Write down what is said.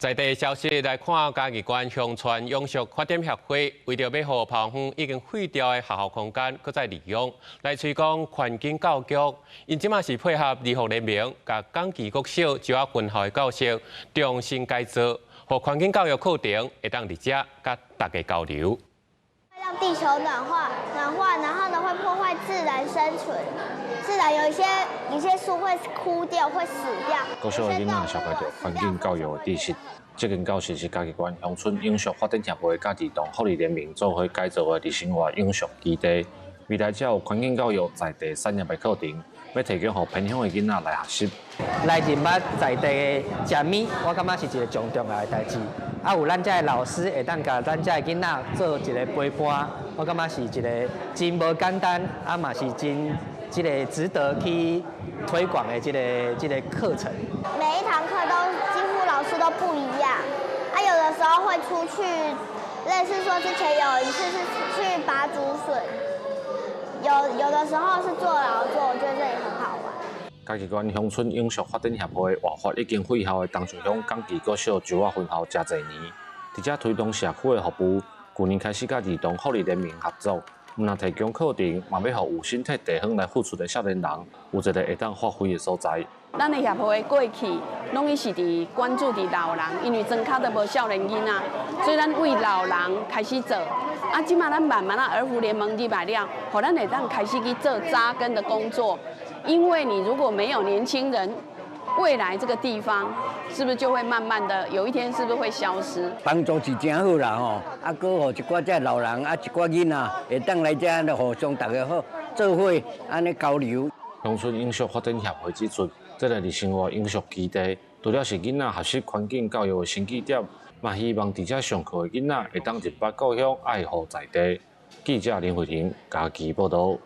在地消息來看，嘉義縣鄉村永續發展協會為著欲予拋遠已經廢掉的學校空間，閣再利用，來推廣環境教育。𪜶這馬是配合兒福聯盟，共港旗國小石仔分校的教室重新改造，予環境教育課程會當佇遮佮大家交流。讓地球暖化，暖化，然後呢會破壞自然生存，自然有一些樹會枯掉，會死掉。國小的囡仔學著環境教育的知識。這間教室是嘉義縣鄉村永續發展協會佮兒童福利聯盟做伙改造的日生活永續基地。未來才有環境教育在地產業的課程，欲提供予偏鄉的囡仔來學習。來認捌在地的食物，我感覺是一個上重要的代誌。啊，有咱遮的老師會當共咱遮的囡仔做一個陪伴，我感覺是一個真無簡單，啊嘛是真這個值得去推廣的這個課程。每一堂課都幾乎老師都不一樣，啊，有的時候會出去，類似說之前有一次是去拔竹筍，有的時候是做勞作，我覺得這裡很好玩。嘉義縣鄉村永續發展協會活化已經廢校的東石鄉港旗國小石仔分校誠濟年，佇遮推動社區的服務。舊年開始佮兒童福利聯盟合作，毋但提供課程，嘛欲予有心替地方來付出的少年人，有一個會當發揮的所在。咱的協會過去攏是佇關注佇老人，因為莊跤都無少年囡仔，所以咱為老人開始做。啊，這馬咱慢慢仔兒福聯盟入來了，予咱會當開始去做紮根的工作。因為你如果沒有年輕人，未來這個地方是不是就會慢慢的有一天是不是會消失？幫助是真好啦吼，啊，閣予一寡這老人啊，一寡囡仔會當來遮互相大家好做伙按呢交流。鄉村永續發展協會指出，這個日生活永續基地，除了是囡仔學習環境教育的新起點，嘛希望佇遮上課的囡仔會當認捌故鄉，愛護在地。記者林慧婷嘉義報導。